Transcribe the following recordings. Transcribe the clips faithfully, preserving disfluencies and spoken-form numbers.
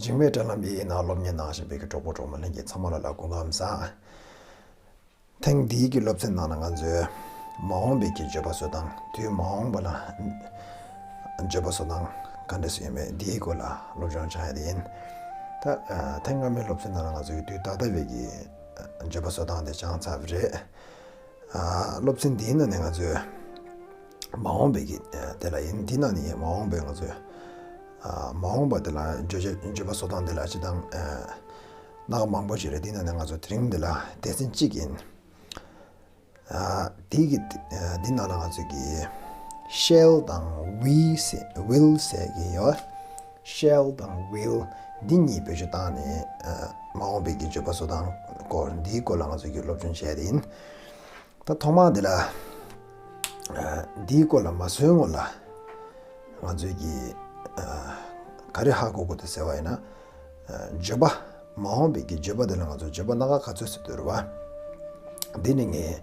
འཇིགས་མེད་དྲ་ལམ་ཡིན་ན་སློབ་གཉེར་གནང་བཞིན་པའི་གྲོགས་པོ་གྲོགས་མོ་ལྷན་རྒྱས་ཚང་མ་ལ་ལ་སྐུ་ཁམས་བཟང་། ཐེངས་འདིའི་གི་སློབ་ཚན་ནང་ལ་ང་ཚོས་མ་འོངས་པའི་གི་བརྗོད་པ་བཟོ་སྟངས། དུས་མ་འོངས་པ་ལ་བརྗོད་པ་བཟོ་སྟངས་ག་འདྲ་ཞིག་ཡོད་མེད་འདིའི་སྐོར་ལ་སློབ་སྦྱོང་བྱ་ཡ་དེ་ཡིན། ད་ཐེངས་སྔ་མའི་སློབ་ཚན་ནང་ལ་ང་ཚོས་དུས་ད་ལྟ་བའི་གི་བརྗོད་པ་བཟོ་སྟངས་དེ་སྦྱངས་ཚར་བ་རེད། སློབ་ཚན་འདིའི་ནང་ནས་ང་ཚོས་མ་འོངས་པའི་གི་དེ་ལ་ཡིན། འདི་ནང་ནས་མ་འོངས་པའི་ང་ཚོས་མ་འོངས་པ་དེ་ལ་བརྗོད་བྱ་བརྗོད་པ་བཟོ་སྟངས་དེ་ལ་སྤྱིར་བཏང་སྣ་ཁ་མང་པོ་ཞིག་རེད། འདི་ནང་ནས་ང་ཚོ་དེ་རིང་འདི་ལ་སྡེ་ཚན་གཅིག་ཡིན། དེ་གི་འདི་ནང་ལ་ང་ཚོས་གི་shall དང་we ཟེར། will ཟེར་གི་ཡོད། shall དང་will འདི་གཉིས་བེད་སྤྱོད་བཏང་ནས་མ་འོངས་པའི་གི་བརྗོད་པ་བཟོ་སྟངས་སྐོར་འདིའི་སྐོར་ལ་ང་ཚོས་གི་སློབ་སྦྱོང་བྱས་ཏེ་ཡིན། ད་ཐོག་མར་འདི་ལ་འདིའི་སྐོར་ལ་མ་བཟོའི་སྔོན་ལ་ང་ཚོས་གི་ག་རེ་ཧ་གོ་དགོས་འདུག་ཟེར་བ་ཡིན་ན། བརྗོད་པ་མ་འོངས་པའི་གི་བརྗོད་པ་འདི་ལ་ང་ཚོས་བརྗོད་པ་སྣ་ཁ་ག་ཚོད་ཟེར་འདུག་རེད་བ། འདི་ནི་ངས་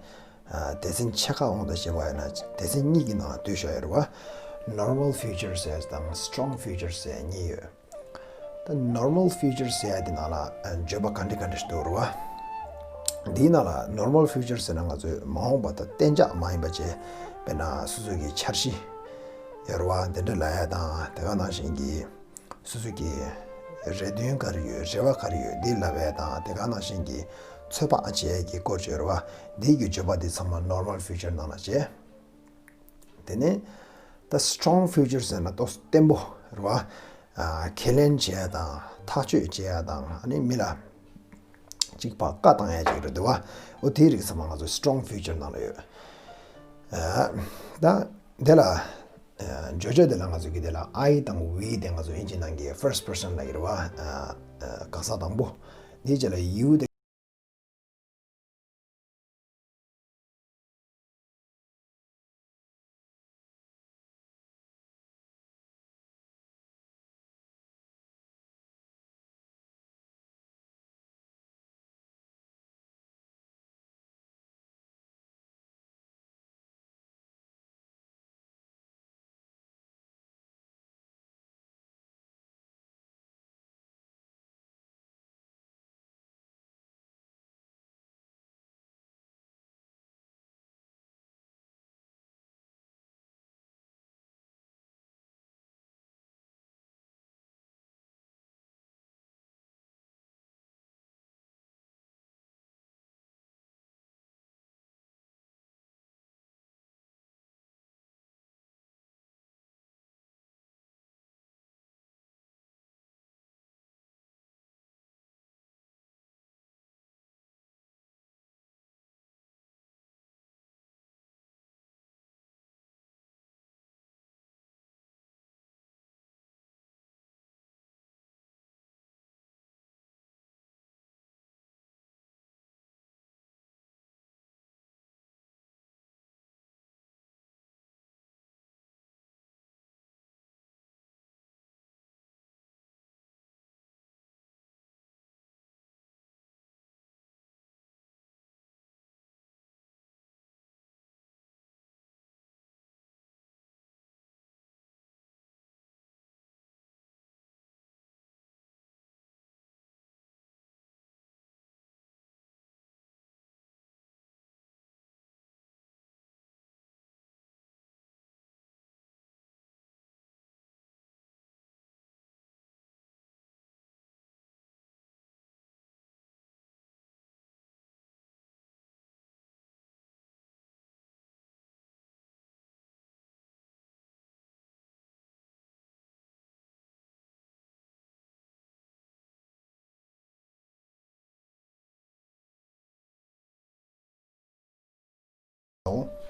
སྡེ་ཚན་ཕྱེད་ཀ་དབང་དུ་བྱས་པ་ཡིན་ན་སྡེ་ཚན་གཉིས་ཀྱི་ནང་ལ་བསྡུས་བཞག་ཡོད་རེད་བ། normal future ཟེར་དང་strong future ཟེར་གཉིས་ཡོད། ད་normal future ཟེར་ཡ་དེ་ནང་ལ་བརྗོད་པ་ག་འདྲ་ག་འདྲ་ཞིག་འདུག་རེད་བ། འདིའི་ནང་ལ་normal future ཟེར་ན་ང་ཚོས་མ་འོངས་པ་དང་གཏན་འཇགས་མ་ཡིན་པ་བྱས། དཔེར་ན་སོ་སོ་གི་འཆར་གཞི་ཡོད་རེད་བ། འདི་འདྲ་ལབ་ཡ་དང་དེ་ག་ནང་བཞིན་གྱི་སོ་སོ་གི་རེ་འདུན་ག་རེ་ཡོད། རེ་བ་ག་རེ་ཡོད། འདི་ལབ་ཡ་དང་དེ་ག་ནང་བཞིན་གྱི་ཚོད་དཔག་བྱེད་ཡ་གི་སྐོར་བརྗོད་རེད་བ། འདི་གི་བརྗོད་པ་འདི་ཚང་མ་normal future ནང་ལ་བྱས། དེ་ནས་ད་strong future ཟེར་ན་ཏོག་ཙམ་བརྟན་པོ་རེད་བ། ཨ། ཁས་ལེན་བྱེད་ཡ་དང་ཐག་གཅོད་བྱེད་ཡ་དང་ཨ་ནི་མི་ལ་གཅིག་ཕར་བཀའ་བཏང་ཡ་ཅིག་རེད་འདུག་བ། འོ་དེའི་རིགས་ཚང་མ་ང་ཚོ་strong future ནང་ལ་ཡོད། ཨ། ད་དེ་ལ་ཨ། བརྗོད་བྱ་དེ་ལ་ང་ཚོ་གི་དེ་ལ་I དང་we དེ་ང་ཚོ་དབྱིན་ཇི་ནང་གི་first person ལ་ཡོད་རེད་བ། ཨ། ཨ། གང་ཟག་དང་པོ། དེའི་རྗེས་ལ་you དེ།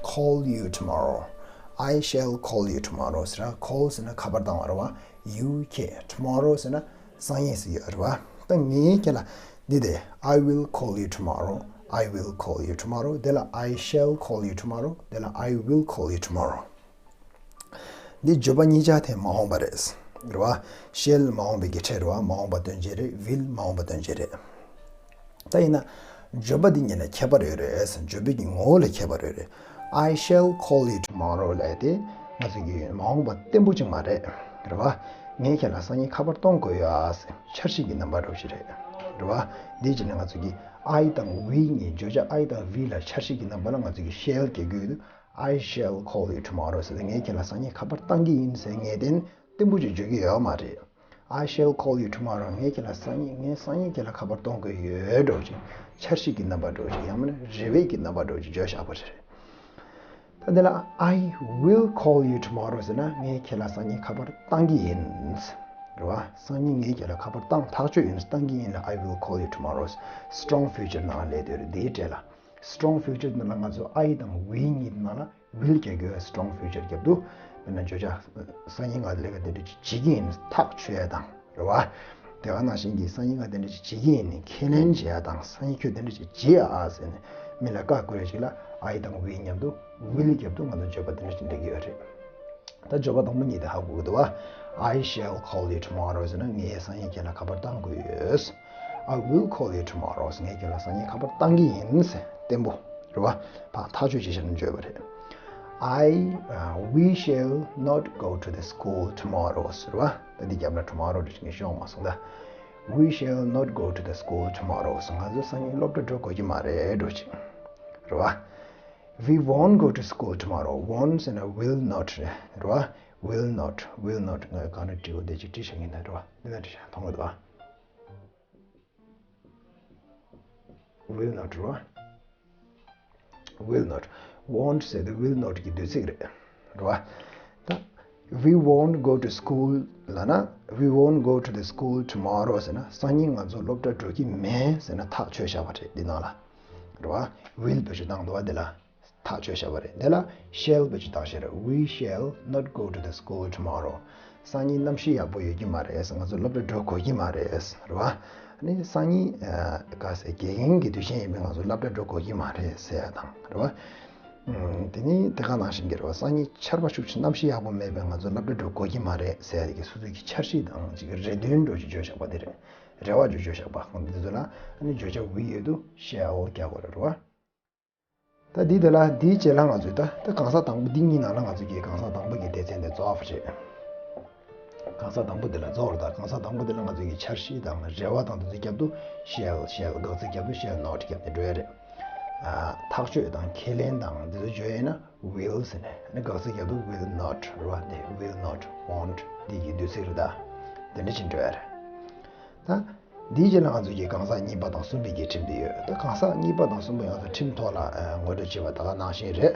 Call you tomorrow. I shall call you tomorrow ཟེར་ན། call ཟེར་ན་ཁ་པར་བཏང་བ་རེད་བ། you ཁྱེད། tomorrow ཟེར་ན་སང་ཉིན་ཟེར་ཡོད་རེད་བ། ད་ངས་ཁྱེད་ལ་འདི་དེ། I will call you tomorrow. I will call you tomorrow. དེ་ལ་I shall call you tomorrow. དེ་ལ་I will call you tomorrow. འདི་བརྗོད་པ་གཉིས་ཆ་དེ་མ་འོངས་པ་རེད། རེད་བ། shall མ་འོངས་པའི་གི་ཕྲད་རེད་བ། མ་འོངས་པ་སྟོན་བྱེད་རེད། will མ་འོངས་པ་སྟོན་བྱེད་རེད། ད་ཡིན་ན་བརྗོད་པ་འདི་གཉིས་ལ་ཁྱད་པར་ཡོད་རེད། བརྗོད་པའི་གི་ངོ་བོ་ལ་ཁྱད་པར་ཡོད་རེད། I shall call you tomorrow ལབ་དེ་ང་ཚོ་གི་མ་འོངས་པ་བརྟན་པོ་ཅིག་མ་རེད། རེད་བ། ངས་ཁྱེད་ལ་སང་ཉིན་ཁ་པར་གཏོང་དགོས་ཡོད་ཨ་ཟེར། འཆར་གཞི་གི་རྣམ་པ་འདྲ་བོ་ཞིག་རེད། རེད་བ། འདིའི་རྗེས་ནས་ང་ཚོ་གི་I་དང་we་གཉིས། བརྗོད་བྱ་I་དང་we་ལ་འཆར་གཞི་གི་རྣམ་པ་ལ་ང་ཚོ་གི་shall་རྒྱག་རྒྱུ་ཡོད་དུས། I shall call you tomorrow ཟེར་ཏེ། ངས་ཁྱེད་ལ་སང་ཉིན་ཁ་པར་བཏང་གི་ཡིན་ཟེར་ངེས་གཏན་བརྟན་པོ་ཅིག་བརྗོད་ཀྱི་ཡོད་མ་རེད། I shall call you tomorrow. ངས་ཁྱེད་ལ་སང་ཉིན། ངས་སང་ཉིན་ཁྱེད་ལ་ཁ་པར་གཏོང་དགོས་ཡོད་འདྲ་བོ་ཅིག། འཆར་གཞི་གི་རྣམ་པ་འདྲ་བོ་ཅིག། ཡང་མིན་ན་རེ་བའི་གི་རྣམ་པ་འདྲ་བོ་ཅིག་བརྗོད་བཞག་པ་རེད། ད་འདི་ལ་I will call you tomorrow ཟེར་ན། ངས་ཁྱེད་ལ་སང་ཉིན་ཁ་པར་བཏང་གི་ཡིན། རེད་བ། སང་ཉིན་ངས་ཁྱེད་ལ་ཁ་པར་བཏང་། ཐག་ཆོད་ཡིན། བཏང་གི་ཡིན་ལ་I will call you tomorrow། Strong future ནང་ལ་སླེབས་བསྡད་ཡོད་རེད། འདིའི་གྲས་ལ། Strong future ནང་ལ་ང་ཚོ་I་དང་we་གཉིས་ནང་ལ་will་རྒྱག་རྒྱུ། Strong future་རྒྱབ་ཏུ། དཔེར་ན་བརྗོད་བྱ་སང་ཉིན་ང་ལས་ཀ་དེ་འདྲ་ཅིག་བྱེད་ཀྱི་ཡིན། ཐག་ཆོད་ཡ་དང་། རེད་བ། དེ་ག་ནང་བཞིན་གྱི་སང་ཉིན་ང་དེ་འདྲ་ཅིག་བྱེད་ཀྱི་ཡིན་ནི་ཁས་ལེན་བྱེད་ཡ་དང་། སང་ཉིན་ཁྱོད་དེ་འདྲ་ཅིག་བྱེད་ཡ་ཨ་ཟེར་ནས་མི་ལ་བཀའ་བསྒོ་ཡ་ཅིག་ལ་I་དང་we་མཉམ་དུ་will་རྒྱབ་ཏུ་ང་ཚོ་བརྗོད་པ་དེ་འདྲ་ཅིག་འགྲིག་གི་ཡོད་རེད། ད་བརྗོད་པ་དང་པོ་གཉིས་དེ་ཧ་གོ་གི་འདུག་བ། I shall call you tomorrow ཟེར་ན། ངས་སང་ཉིན་ཁྱེད་ལ་ཁ་པར་བཏང་དགོས་ཡོད། I will call you tomorrow ཟེར། ངས་ཁྱེད་ལ་སང་ཉིན་ཁ་པར་བཏང་གི་ཡིན་ཟེར། བརྟན་པོ། རེད་བ། ཕར་ཐག་ཆོད་བྱས་བྱས་ནས་བརྗོད་པ་རེད། I, uh, we shall not go to the school tomorrow ཟེར་བ། ད་འདི་རྒྱབ་ན་tomorrow་འདྲ་ཞིག་ངས་ཤོང་མ་སོང་ད། We shall not go to the school tomorrow ཟེར། ང་ཚོ་སང་ཉིན་སློབ་གྲྭ་འགྲོ་དགོས་ཀྱི་མ་རེད་འདྲ་ཅིག། རེད་བ། We won't go to school tomorrow. Won't ཟེར་ན་will not རེད། རེད་བ། Will not, will not ང་ག་ནས་བྲིས་འོ། འདི་ཅིག་བྲིས་བཞག་གི་ཡིན་ད། རེད་བ། འདི་ན་བྲིས་བཞག་མཐོང་གི་འདུག་བ། Will not རེད་བ། Will not. Won't ཟེར་དུས་will not གི་བསྡུས་ཚིག་རེད། རེད་བ། ད་we won't go to school ལབ་ན། We won't go to the school tomorrow ཟེར་ན། སང་ཉིན་ང་ཚོ་སློབ་གྲྭ་འགྲོ་གི་མེད་ཟེར་ན་ཐག་ཆོད་བཞག་པ་རེད། འདི་ནང་ལ། རེད་བ། Will བེད་སྤྱོད་བཏང་འདུག་བ་འདི་ལ། ཐག་ཆོད་བཞག་པ་རེད། འདི་ལ་shall བེད་སྤྱོད་བཏང་བཞག་རེད། We shall not go to the school tomorrow. སང་ཉིན་གནམ་གཤིས་ཡག་པོ་ཡོད་ཀྱི་མ་རེད། ང་ཚོ་སློབ་གྲྭ་འགྲོ་དགོས་ཀྱི་མ་རེད། རེད་བ། ཨ་ནི་སང་ཉིན་ཨ་ག་ཟེར། དགེ་རྒན་གྱི་དུས་ཆེན་ཡིན་པས་ང་ཚོ་སློབ་གྲྭ་འགྲོ་དགོས་ཀྱི་མ་རེད་ཟེར་ཡ་དང་། རེད་བ། ཨུམ། དེ་ནས་དེ་ག་ནང་བཞིན་གྱི་རེད་བ། སང་ཉིན་ཆར་པ་ཤུགས་ཆེ། གནམ་གཤིས་ཡག་པོ་མེད་པས་ང་ཚོ་སློབ་གྲྭ་འགྲོ་དགོས་ཀྱི་མ་རེད་ཟེར་ཡ་དེ་གི་སོ་སོ་གི་འཆར་གཞི་དང་ཅིག་རེ་འདུན་འདྲ་ཅིག་བརྗོད་བཞག་པ་དེ་རེད། རེ་བ་འདྲ་བརྗོད་བཞག་པ། འདི་ཚོ་ལ་ཨ་ནི་བརྗོད་བྱ་will ཡོད་དུས་shall རྒྱག་དགོས་རེད། རེད་བ། ད་འདི་དེ་ལ་འདིའི་རྗེས་ལ་ང་ཚོས་ད་ད་གང་ཟག་དང་པོ་འདི་གཉིས་ནང་ལ་ང་ཚོ་གི་གང་ཟག་དང་པོ་གི་སྡེ་ཚན་དེ་རྫོགས་པ་རེད། གང་ཟག་དང་པོ་འདི་ལ་རྫོགས་རེད། ད་གང་ཟག་དང་པོ་འདི་ལ་ང་ཚོ་གི་འཆར་གཞི་དང་རེ་བ་དང་འདི་ཚོ་རྒྱབ་ཏུ་shall, shall དགག་ཚིག་རྒྱབ་ཏུ་shall not རྒྱབ་ནས་འགྲོ་ཡ་རེད། ཨ། ཐག་གཅོད་དང་ཁས་ལེན་དང་འདི་ཚོ་བརྗོད་ཡ་ན་will ཟེར་ནས། ཨ་ནི་དགག་ཚིག་རྒྱབ་ཏུ་will not རེད་བ། འདི་will not, won't འདི་གི་བསྡུས་ཚིག་རེད། ད་དེ་འདྲ་བྱས་འགྲོ་ཡ་རེད། ད། འདིའི་རྗེས་ལ་ང་ཚོ་གིས་གང་ཟག་གཉིས་པ་དང་གསུམ་པའི་གི་ཁྲིམས་དེ་ཡོད། ད་གང་ཟག་གཉིས་པ་དང་གསུམ་པ་ཡང་ཚོ་ཁྲིམས་ཐོག་ལ་ཨ་ངོ་སྤྲོད་བྱས་པ་ད་ག་ནང་བཞིན་རེད།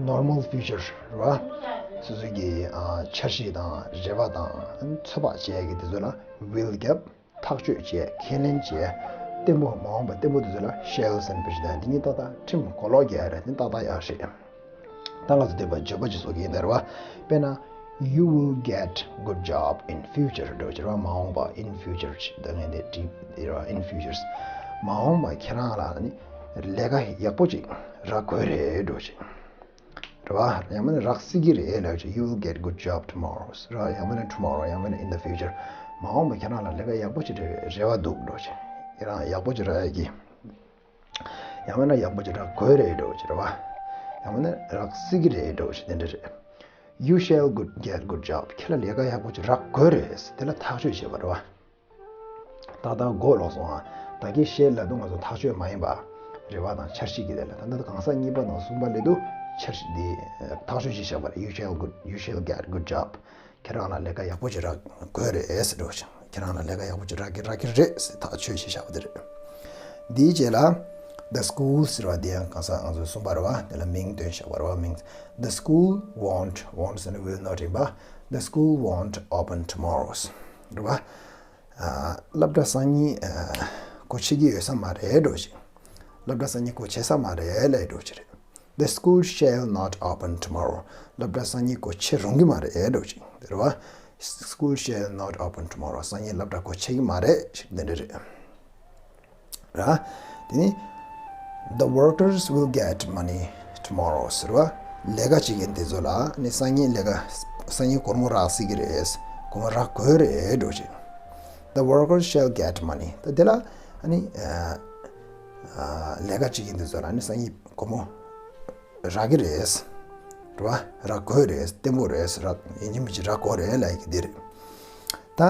Normal future རེད་བ། སོ་སོ་གི་ཨ་འཆར་གཞི་དང་རེ་བ་དང་ཚོད་དཔག་བྱས་ཀྱི་དེ་ཚོ་ལ་will རྒྱབ། ཐག་གཅོད་བྱས། ཁས་ལེན་བྱས། བརྟན་པོ། མ་འོངས་པ་བརྟན་པོ་དེ་ཚོ་ལ་shall ཟེར་ནས་བེད་སྤྱོད་བཏང་། འདི་གཉིས་ཏག་ཏག་ཁྲིམས་གོ་ལོག་རྒྱག་ཡ་རེད། འདི་ཏག་ཏག་ཡག་རེད། ད་ང་ཚོ་འདི་བརྗོད་པ་ཅིག་བཟོ་གི་ཡིན་ད། རེད་བ། དཔེར་ན། You will get good job in future འདྲ་བོ་ཅིག་རེད་བ། མ་འོངས་པ། in future ད་ངས་འདི་བྲིས་རེད་བ། in futures མ་འོངས་པ་ཁྱེད་རང་ལ་ནི་ལས་ཀ་ཡག་པོ་ཅིག་རག་དགོས་རེད་འདྲ་བོ་ཅིག་རེད་བ། ཡང་མིན་ན་རག་སྲིད་ཀྱི་རེད་ལབ་ཅིག You will get good job tomorrow རེད་བ། ཡང་མིན་ན་tomorrow ཡང་མིན་ན་in the future མ་འོངས་པ་ཁྱེད་རང་ལ་ལས་ཀ་ཡག་པོ་ཅིག་རེད་རེ་བ་འདུག་འདྲ་བོ་ཅིག་ཁྱེད་རང་ཡག་པོ་ཅིག་རག་ཡ་གི། ཡང་མིན་ན་ཡག་པོ་ཅིག་རག་དགོས་རེད་འདྲ་བོ་ཅིག་རེད་བ། ཡང་མིན་ན་རག་སྲིད་ཀྱི་རེད་འདྲ་བོ་ཅིག་དེ་འདྲ་རེད། You shall good, get good job ཁྱེད་ལ་ལས་ཀ་ཡག་པོ་ཅིག་རག་དགོས་རེད། དེ་ལ་ཐག་གཅོད་བྱས་པ་རེད་བ། ཏག་ཏག་གོ་ལོག་སོང་ཨ། ད་གིན་shall ལབ་དུས་ང་ཚོ་ཐག་གཅོད་མ་ཡིན་པ། རེ་བ་དང་འཆར་གཞི་གི་དེ་ལ། ད་ལྟ་གང་ཟག་གཉིས་པ་དང་གསུམ་པ་ལབ་དུས་འཆར་གཞི་འདི་ཐག་གཅོད་བྱས་བཞག་པ་རེད། You shall good, you shall get good job ཁྱེད་རང་ལ་ལས་ཀ་ཡག་པོ་ཅིག་རག་དགོས་རེད་ཟེར་འདྲ་བོ་ཅིག་ཁྱེད་རང་ལ་ལས་ཀ་ཡག་པོ་ཅིག་རག་གི་རག་གི་རེད་ཟེར་ཐག་གཅོད་བྱས་བཞག་པ་དེ་རེད། འདིའི་རྗེས་ལ་the school ཟེར་བ་འདི་ཡང་གང་ཟག་ང་ཚོ་གསུམ་པ་རེད་བ། དེ་ལ་མིང་བཏོན་བཞག་པ་རེད་བ། མིང་། The school won't, won't ཟེར་ན་will not ཡིན་པ། The school won't open tomorrow རེད་བ། ཨ། སློབ་གྲྭ་སང་ཉིན་ཨ་སྒོ་ཕྱེ་གི་ཡོད་ས་མ་རེད་འདྲ་བོ་ཅིག་སློབ་གྲྭ་སང་ཉིན་སྒོ་ཕྱེ་ས་མ་རེད་ལབ་འདྲ་བོ་ཅིག་རེད། The school shall not open tomorrow སློབ་གྲྭ་སང་ཉིན་སྒོ་ཕྱེ་རུང་གི་མ་རེད་འདྲ་བོ་ཅིག་རེད་བ། School shall not open tomorrow སང་ཉིན་སློབ་གྲྭ་སྒོ་ཕྱེ་གི་མ་རེད་ཞེས་འདི་འདྲ་རེད། ར། དེ་ནི། The workers will get money tomorrow ཟེར་བ། ལས་ཀ་བྱེད་མཁན་དེ་ཚོ་ལ་ནི་སང་ཉིན་ལས་ཀ་སང་ཉིན་སྒོར་མོ་རག་སྲིད་ཀྱི་རེད། སྒོར་མོ་རག་དགོས་རེད་འདྲ་བོ་ཅིག The workers shall get money ད་དེ་ལ་ནི་ཨ་ཨ་ལས་ཀ་བྱེད་མཁན་དེ་ཚོ་ལ་ནི་སང་ཉིན་སྒོར་མོ་རག་གི་རེད། རེད་བ། རག་དགོས་རེད། བརྟན་པོ་རེད། རག་ཡིན་གཅིག་མིན་གཅིག་རག་དགོས་རེད་ལབ་ཡ་གི་འདི་རེད། ད་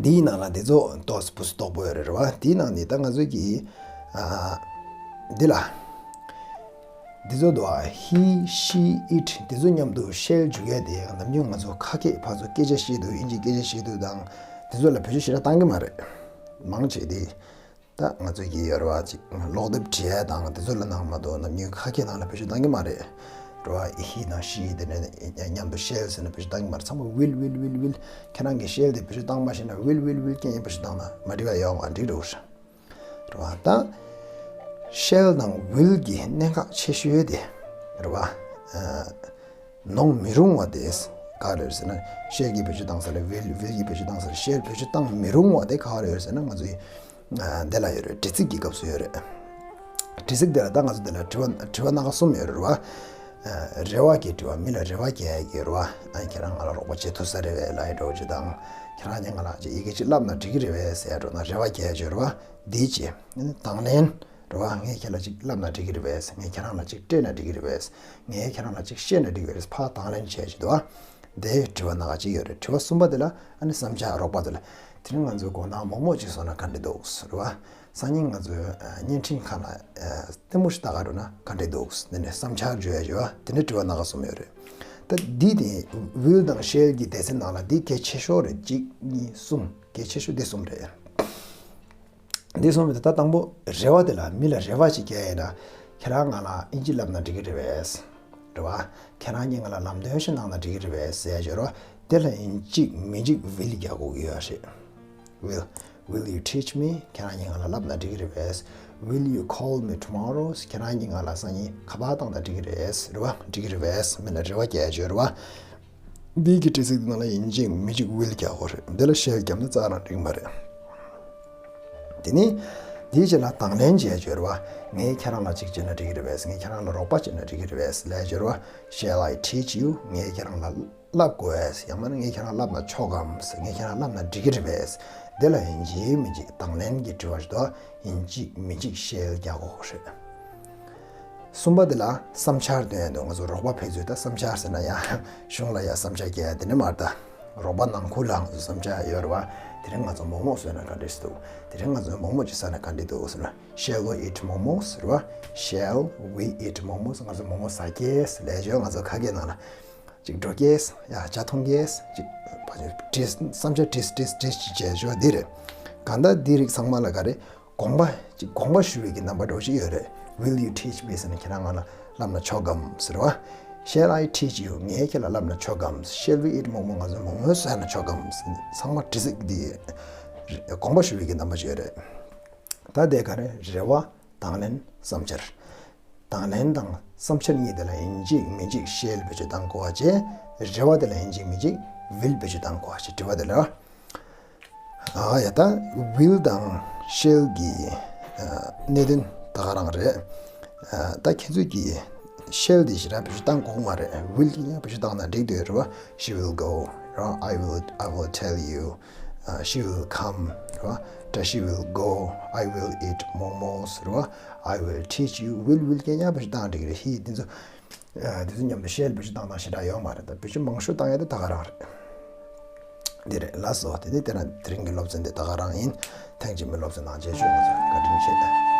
འདིའི་ནང་ལ་འདི་ཚོ་ཏོག་ཙམ་བུ་སུ་དོག་པོ་ཡོད་རེད་རེད་བ། འདིའི་ནང་ནས་ད་ང་ཚོ་གི་ཨ་འདི་ལ་འདི་ཚོ་འདུག་ཨ། he, she, it འདི་ཚོ་མཉམ་དུ་shall འཇུག་ཡས་དེ་ནམ་རྒྱུན་ང་ཚོ་ཁ་སྐད་ཕར་ཚུར་སྐད་ཆ་བཤད་དུས་དབྱིན་ཇིའི་སྐད་ཆ་བཤད་དུས་དང་འདི་ཚོ་ལ་བེད་སྤྱོད་ཞེ་དྲག་བཏང་གི་མ་རེད། མང་ཆེ་དེ། ད་ང་ཚོས་ཀྱི་ཡོད་རེད་བ། ཅིག་ཀློག་དེབ་བྲིས་ཡ་དང་དེ་ཚོ་ལ་ནང་མ་གཏོགས་ནམ་རྒྱུན་ཁ་སྐད་ནང་ལ་བེད་སྤྱོད་བཏང་གི་མ་རེད། རེད་བ། he དང་she དེ་ནས་མཉམ་དུ་shall ཟེར་ནས་བེད་སྤྱོད་བཏང་གི་མ་རེད། ཚང་མ་will, will, will, will ཁྱེད་རང་གིས་shall དེ་བེད་སྤྱོད་བཏང་མ་ཤེས་ན་will, will, will རྐྱང་བེད་སྤྱོད་བཏང་ན་མ་འགྲིག་པ་ཡོད་མ་འགྲིག་འགྲོ་གི་རེད། རེད་བ། ད་shall དང་will གྱི་གནད་འགག་ཆེ་ཤོས་དེ་རེད་བ། ཨ། ནོར་མི་རུང་བ་དེ་ག་རེ་རེད་ཟེར་ན། shall གྱི་བེད་སྤྱོད་བཏང་ས་ལ་will, will གྱི་བེད་སྤྱོད་བཏང་ས་ལ་shall བེད་སྤྱོད་བཏང་མི་རུང་བ་དེ་ག་རེ་རེད་ཟེར་ན། ང་ཚོའི་ཨ་འདི་ལ་ཡོད་རེད། དྲི་ཚིག་གི་སྐབས་སུ་ཡོད་རེད། དྲི་ཚིག་འདི་ལ་ད་ང་ཚོ་འདི་ལ་དྲི་བ་དྲི་བ་སྣ་ཁ་གསུམ་ཡོད་རེད་བ། ཨ་རེ་བ་གི་དྲི་བ། མི་ལ་རེ་བ་རྒྱག་ཡ་གི་རེད་བ། ཨ་ཁྱེད་རང་ང་ལ་རོགས་པ་བྱེད་ཐུབ་ས་རེད་པས་ལབ་ཡ་འདྲ་བོ་ཅིག་དང་། ཁྱེད་རང་གིས་ང་ལ་ཅིག་ཡི་གེ་ཅིག་བསླབ་ན་འགྲིག་གི་རེད་པས་ཟེར་ཡ་འདྲ་བོ་ན་རེ་བ་རྒྱག་ཡ་ཅིག་ཡོད་རེད་བ། འདིའི་རྗེས་དང་ལེན། རེད་བ། ངས་ཁྱེད་ལ་ཅིག་བསླབ་ན་འགྲིག་གི་རེད་པས། ངས་ཁྱེད་རང་ལ་ཅིག་སྤྲད་ན་འགྲིག་གི་རེད་པས། ངས་ཁྱེད་རང་ལ་ཅིག་བཤད་ན་འགྲིག་གི་རེད་པས། ཕར་དང་ལེན་བྱས་ཅིག་འདུག་བ། དེ་དྲི་བ་སྣ་ཁ་ཅིག་ཡོད་རེད། དྲི་བ་གསུམ་པ་དེ་ལ་ཨ་ནི་བསམ་འཆར། རོགས་པ་དེ་ལ། དེ་རིང་ང་ཚོའི་དགོང་དག་མོག་མོག་ཅིག་བཟོས་ན་ག་འདྲ་འདུག་ཟེར་བ། སང་ཉིན་ང་ཚོའི་ཨ་བརྙན་འཕྲིན་ཁང་ལ་ཨ་ལྟད་མོ་ཞིག་ལྟ་ག་འགྲོ་ན་ག་འདྲ་འདུག་འདི་ནས་བསམ་འཆར་བརྗོད་ཡ་བརྗོད་བ། དེ་ནས་དྲི་བ་སྣ་ཁ་གསུམ་ཡོད་རེད། ད་འདི་དེ་will དང་shall གྱི་སྡེ་ཚན་ནང་ལ་འདི་གལ་ཆེ་ཤོས་རེད། གཅིག་གཉིས་གསུམ། གལ་ཆེ་ཤོས་འདི་གསུམ་རེད། འདི་གསུངས་མི་འདུག་ད་དང་པོ་རེ་བ་དེ་ལ། མི་ལ་རེ་བ་ཅིག་བརྒྱབ་ཡིན་ན། ཁྱེད་རང་ང་ལ་ཨིན་ཇི་བསླབ་ན་འགྲིག་གི་རེད་པས། རེད་བ། ཁྱེད་རང་གིས་ང་ལ་ལམ་སྟོན་ཞིག་གནང་ན་འགྲིག་གི་རེད་པས་ཟེར་ཡ་ཅིག་ཡོད་རེད་བ། དེ་ལ་ཡིན་གཅིག་མིན་གཅིག་will རྒྱག་དགོས་ཀྱི་ཡོད་རེད། Will, will you teach me? ཁྱེད་རང་གིས་ང་ལ་བསླབ་ན་འགྲིག་གི་རེད་པས། Will you call me tomorrow? ཁྱེད་རང་གིས་ང་ལ་སང་ཉིན་ཁ་པར་བཏང་ན་འགྲིག་གི་རེད། རེད་བ། འགྲིག་གི་རེད་པས། མི་ལ་རེ་བ་བརྒྱབ་ཡ་ཅིག་ཡོད་རེད་བ། འདི་གི་དྲི་ཚིག་འདི་ནང་ལ་ཡིན་གཅིག་མིན་གཅིག་will རྒྱག་དགོས་རེད། འདི་ལ་shall བརྒྱབ་ན་རྩ་རང་འགྲིག་མ་རེད། དེ་ནི་འདིའི་རྗེས་ལ་དང་ལེན་བྱས་ཡོད་རེད་བ། ངས་ཁྱེད་རང་ལ་གཅིག་བྱས་ན་འགྲིག་གི་རེད་པས། ངས་ཁྱེད་རང་ལ་རོགས་པ་བྱས་ན་འགྲིག་གི་རེད་པས་ལབ་ཡོད་རེད་བ། Shall I teach you? ངས་ཁྱེད་རང་ལ་བསླབ་དགོས། ཡང་མིན་ན་ངས་ཁྱེད་རང་ལ་བསླབ་ན་ཆོག་གམ། ངས་ཁྱེད་རང་ལ་བསླབ་ན་འགྲིག་གི་རེད་པས། འདི་ལ་ཡིན་གཅིག་མིན་གཅིག་དང་ལེན་གྱི་དྲི་བ་ཞིག་འདུག་ཡིན་གཅིག་མིན་གཅིག་shall རྒྱག་དགོས་རེད། གསུམ་པ་དེ་ལ་བསམ་འཆར་འདོན་ཡ་འདུག་ང་ཚོ་རོགས་པ་ཕན་ཚུན་ད་བསམ་འཆར་ཟེར་ན་ཡང་གཞུང་ལ་ཡང་བསམ་འཆར་རྒྱག་ཡ་དེ་ནི་མ་རེད་ད། རོགས་པ་ནང་ཁུལ་ལ་ང་ཚོ་བསམ་འཆར་ཡོད་རེད་བ། དེ་རིང་ང་ཚོ་མོག་མོག་བཟོས་ན་ག་འདྲ་ཞིག་འདུག་དེ་རིང་ང་ཚོ་མོག་མོག་ཅིག་ཟ་ན་ག་འདྲ་འདུག་ཟེར་ན། Shall we eat momos? རེད་བ། Shall we eat momos? ང་ཚོ་མོག་མོག་ཟ་གས་ལབ་ཡ་ཅིག་ཡོད། ང་ཚོ་ཁ་སྐད་ནང་ལ་ཅིག་འགྲོ་གས། ཡ་ཇ་འཐུང་གས། ཅིག་བྲིས། བསམ་འཆར་བྲིས་བྲིས་བྲིས་ཅིག་བྱས་ཡ་ཅིག་ཡོད། འདི་རེད། གང་ལྟར་འདི་རིགས་ཚང་མ་ལ་ག་རེ། དགོངས་པ་ཅིག་དགོངས་པ་ཞུ་བའི་གི་རྣམ་པ་འདྲ་བོ་ཞིག་ཡོད་རེད། Will you teach me? ཟེར་ན་ཁྱེད་རང་ང་ལ་བསླབ་ན་ཆོག་གམ་ཟེར་བ། Shall I teach you? ངས་ཁྱེད་ལ་བསླབ་ན་ཆོག་གམ། Shall we eat momos? ང་ཚོ་མོག་མོག་ཟ་ན་ཆོག་གམ། ཚང་མ་དྲི་ཚིག་འདི་དགོངས་པ་ཞུ་བའི་གི་རྣམ་པ་ཞིག་ཡོད་རེད། ད་དེ་ག་རེ། རེ་བ། དང་ལེན། བསམ་འཆར། དང་ལེན་དང་བསམ་འཆར་གཉིས་དེ་ལ་ཡིན་གཅིག་མིན་གཅིག་shall བེད་སྤྱོད་བཏང་དགོས་པ་བྱས། རེ་བ་དེ་ལ་ཡིན་གཅིག་མིན་གཅིག་will བེད་སྤྱོད་བཏང་དགོས་པ་བྱས། དྲི་བ་དེ་ལ། ཨ་ཡ་ད་will དང་shall གི་ཨ་གནད་དོན་ད་ག་རང་རེད། ཨ་ད་ཁྱེད་ཚོས་ཀྱི་shall དེ་ཞེ་དྲག་བེད་སྤྱོད་བཏང་དགོས་མ་རེད། will གི་ཡང་བེད་སྤྱོད་བཏང་ན་འགྲིག་འདུག་རེད་བ། She will go. ར། I will, I will tell you. ཨ། She will come. ར། ད་she will go. I will eat momos. ར། I will teach you. will, will གན་ཡང་བེད་སྤྱོད་བཏང་འགྲིག་རེད། he འདི་ཚོ། ཨ། འདི་ཚོ་མཉམ་དུ་shall བེད་སྤྱོད་བཏང་སྟངས་ཞེ་དྲག་ཡོད་མ་རེད། ད་བེད་སྤྱོད་མང་ཤོས་བཏང་ཡ་དེ་ད་ག་རང་རེད། འདི་རེད། ལགས་སོ། དེ་ནི་དེ་རིང་གི་སློབ་ཚན་འདི་ད་ག་རང་ཡིན། ཐེངས་གཅིག་མིན་སློབ་ཚན་ནང་མཇལ་བྱུང་། ང་ཚོ་བཀའ་དྲིན་ཆེ།